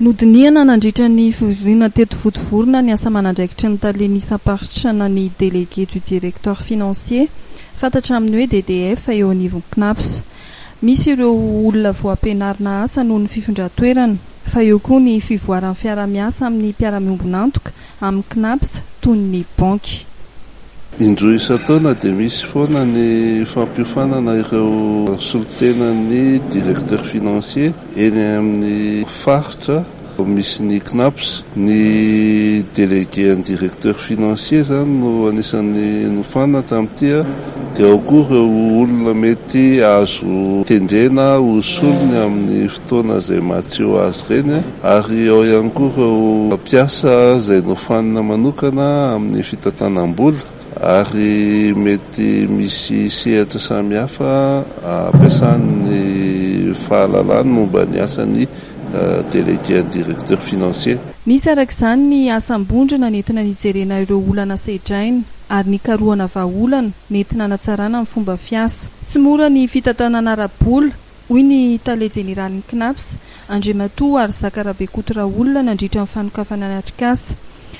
Nodinihana nandritra ny fivoriana teto Vontovorona ny asa aman'andraikitry ny talen'ny isam-paritra na ny Délégué du Directeur Financier, fantatra amin'ny hoe DDF, eo anivon'ny Cnaps. Misy ireo olona voampianarina asa noho ny fifindran-toerana, fa eo koa ny fivoaran'ny fiaraha-miasa amin'ny mpiara-miombon'antoka amin'ny Cnaps toy ny banky. Indroa isan-taona dia misy foana ny fampiofanana ireo solontenan'ny directeur financier eny amin'ny faritra misy ny Cnaps. Ny délégué an'ny directeur financier izany no anisan'ny nofanina tamin'ity dia ao koa ireo olona mety azo tendrena ho solony amin'ny fotoana izay maha-tsy eo azy ireny ary ao ihany koa ireo mpiasa izay nofanina manokana amin'ny fitantanam-bola ary mety misy sehatra samihafa ampiasany ny fahalalany momba ny asan'ny délégué an'ny directeur financier. Nisy araka izany ny asam-bondrona nentina nijerena ireo olana sedraina ary nikarohana vahaolana nentina hanatsarana ny fomba fiasa. Tsy mora ny fitantanana ara-bola, hoy ny tale jeneralin'ny Cnaps, Andriamatoa Harizaka Rabekoto Raolona nandritra ny fanokafana ny atrikasa.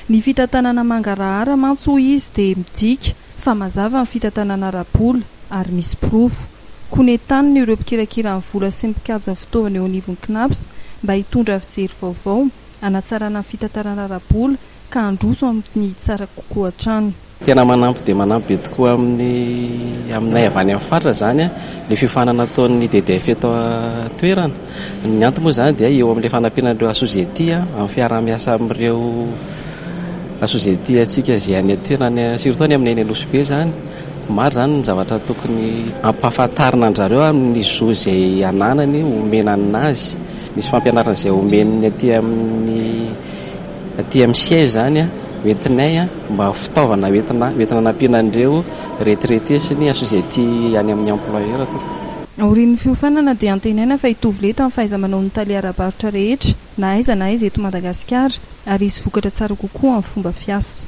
Ny fitantanana mangarahara mantsy hoy izy dia midika fa mazava ny fitantanana ara-bola ary misy porofo. Koa nentaniny ireo mpikirakira ny vola sy ny mpikajy ny fitaovana eo anivon'ny Cnaps mba hitondra fijery vaovao hanatsarana ny fitantarana ara-bola ka handroso amin'ny tsara kokoa hatrany. Tena manampy dia manampy be tokoa amin'ny aminay avy any amin'ny faritra izany ilay fiofanana ataon'ny DDF eto an-toerana. Ny antony moa izany dia eo amin'ilay fanampiana an'ireo asozety amin'ny fiaraha-miasa amin'ireo asozety antsika izay any an-toerana surtout any amin'ny any Nosy Be izany. Maro izany ny zavatra tokony hampahafantarina an-dRareo amin'ny zo izay ananany omena an'azy. Misy fampianarana izay omen'ny aty amin'ny aty amin'ny siège izany hoentinay mba ho fitaovana hoentina hoentina hanampiana an'ireo retraité sy ny assujetti any amin'ny employeur tompoko. Aorian'ny fiofanana dia antenaina fa hitovy lenta ny fahaiza-manaon'ny tale ara-barotra rehetra na aiza na aiza eto Madagasikara ary hisy vokatra tsara kokoa amin'ny fomba fiasa.